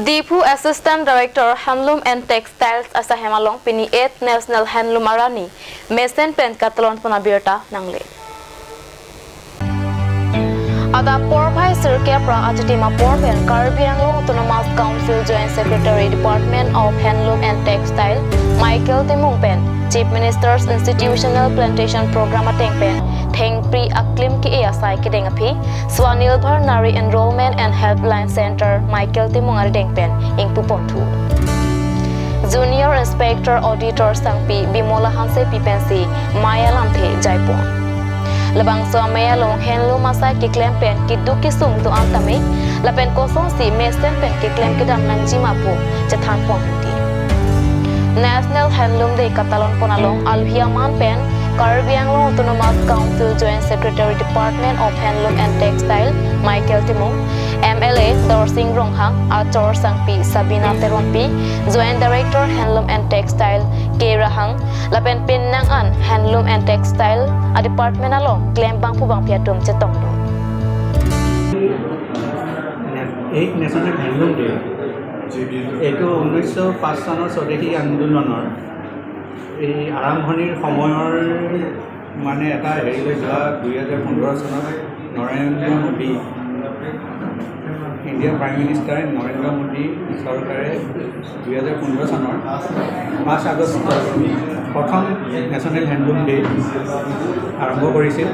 Diphu Assistant Director, Handloom and Textiles, asa hemalong pini 8 National Handloom arani mesen pen katalon pona birta nangle. Ada Porbhai Sirkia pra achitima Porpen Karbi Anglong Autonomous Council Joint Secretary, Department of Handloom and Textile, Michael Timung pen Chief Minister's Institutional Plantation Program ateng pen Theng Pri Aklim ki e asai ki deng aphi Swanilbhar Nari Enrollment and Helpline Center Michael Timung ari deng pen ingpu ponthu. Junior Inspector Auditor Sangpi Bimola Hanse Pipensi Maya Lamthe Jaipon. Labang so maya long handloom asai ki klem pen ki du ki sung tu antame lapen kosong si mesen pen ki klem ki dam nang jima pu chathan pon ti. National Handloom Day katalon ponalong Alhiaman pen Karbi Anglong Autonomous Council Joint Secretary, Department of Handloom and Textile, Michael Timung, MLA Dorsing Ronghang, Achor Sangpi Sabina Teronpi, Joint Director, Handloom and Textile, K Rahang, Lapen Pin Nang An Handloom and Textile a Department along claim bang pu bang piatum chetong do. Eight national handloom day এইটো 1905 চনৰ স্বদেশী আন্দোলনৰ এই আৰম্ভণিৰ সময়ৰ মানে এটা হেৰিলৈ যোৱা 2015 চনত নৰেন্দ্ৰ মোদী, ইণ্ডিয়াৰ প্ৰাইম মিনিষ্টাৰ নৰেন্দ্ৰ মোদী চৰকাৰে 2015 চনৰ 5 আগষ্টত প্ৰথম নেশ্যনেল হেণ্ডলুম ডে আৰম্ভ কৰিছিল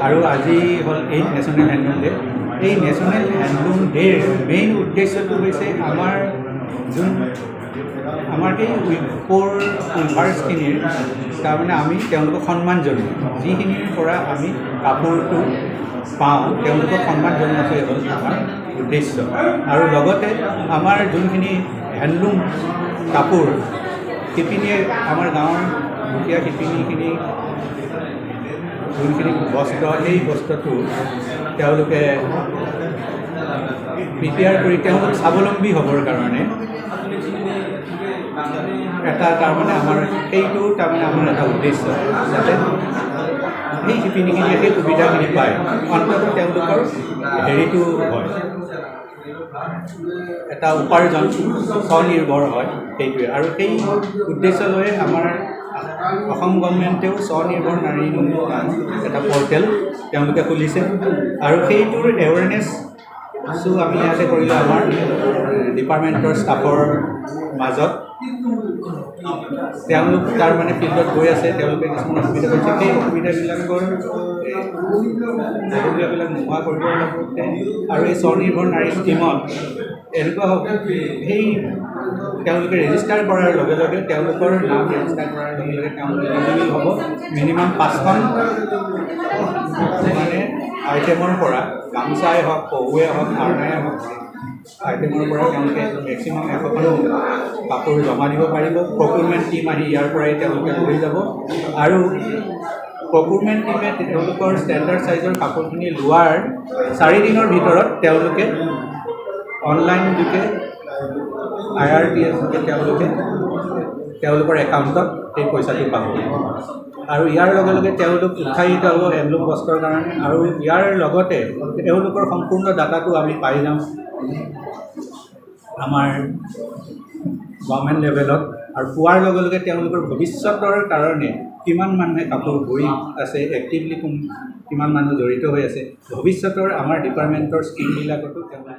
আৰু আজি হ'ল এইট নেশ্যনেল হেণ্ডলুম ডে। এই নেশ্যনেল হেণ্ডলুম ডেৰ মেইন উদ্দেশ্যটো হৈছে আমাৰ যোন আমাৰ সেই প'ৰ উইভাৰ্ছখিনিৰ তাৰমানে আমি তেওঁলোকক সন্মান জনোৱা, যিখিনিৰ পৰা আমি কাপোৰটো পাওঁ, তেওঁলোকক সন্মান জনোৱাটোৱে হ'ল আমাৰ উদ্দেশ্য। আৰু লগতে আমাৰ যোনখিনি হেণ্ডলুম কাপোৰ শিপিনীয়ে, আমাৰ গাঁৱৰ দুখীয়া শিপিনীখিনি যোনখিনি বস্ত্ৰ, সেই বস্ত্ৰটো তেওঁলোকে প্ৰিপেয়াৰ কৰি তেওঁলোক স্বাৱলম্বী হ'বৰ কাৰণে এটা তাৰমানে আমাৰ সেইটো তাৰমানে আমাৰ এটা উদ্দেশ্য, যাতে সেই শিপিনীখিনিয়ে সেই সুবিধাখিনি পায়, অন্ততঃ তেওঁলোকৰ হেৰিটো হয়, এটা উপাৰ্জন, স্বনিৰ্ভৰ হয়, সেইটোৱে। আৰু সেই উদ্দেশ্য লৈয়ে আমাৰ অসম গভমেণ্টেও স্বনিৰ্ভৰ নাৰী নামৰ এটা পৰ্টেল তেওঁলোকে খুলিছে আৰু সেইটোৰ এৱেৰনেছো আমি ইয়াতে কৰিলোঁ আমাৰ ডিপাৰ্টমেণ্টৰ ষ্টাফৰ মাজত। তেওঁলোক তাৰমানে ফিল্ডত গৈ আছে, তেওঁলোকে কিছুমান অসুবিধা পাইছে। সেই অসুবিধাবিলাক নোহোৱা কৰিবৰ লগতে আৰু এই স্বনিৰ্ভৰ নাৰী স্কীমত এনেকুৱা হ'ব, সেই তেওঁলোকে ৰেজিষ্টাৰ কৰাৰ লগে লগে, তেওঁলোকৰ নাম ৰেজিষ্টাৰ কৰাৰ লগে লগে তেওঁলোক এলিজিবল হ'ব মিনিমাম পাঁচখন মানে আইটেমৰ পৰা, গামোচাই হওক, পহুৱে হওক, আৰনাই হওক, আইটেমৰ পৰা তেওঁলোকে মেক্সিমাম 100খন কাপোৰ জমা দিব পাৰিব। প্ৰকুৰমেণ্ট টীম আহি ইয়াৰ পৰাই তেওঁলোকে লৈ যাব আৰু প্ৰকুৰমেণ্ট টীমে তেওঁলোকৰ ষ্টেণ্ডাৰ্ড চাইজৰ কাপোৰখিনি লোৱাৰ 4 দিনৰ ভিতৰত তেওঁলোকে অনলাইন যোগে, আইআৰটিএছ যোগে তেওঁলোকে তেওঁলোকৰ একাউণ্টত সেই পইচাটো পাব। আৰু ইয়াৰ লগে লগে তেওঁলোক উৎসাহিত হ'ব হেণ্ডলুম বস্ত্ৰৰ কাৰণে। আৰু ইয়াৰ লগতে তেওঁলোকৰ সম্পূৰ্ণ ডাটাটো আমি পাই যাওঁ আমাৰ গভৰ্ণমেণ্ট লেভেলত আৰু পোৱাৰ লগে লগে তেওঁলোকৰ ভৱিষ্যতৰ কাৰণে কিমান মানুহে কাপোৰ বৈ আছে এক্টিভলি, কোন কিমান মানুহ জড়িত হৈ আছে, ভৱিষ্যতৰ আমাৰ ডিপাৰ্টমেণ্টৰ স্কীমবিলাকতো তেওঁলোক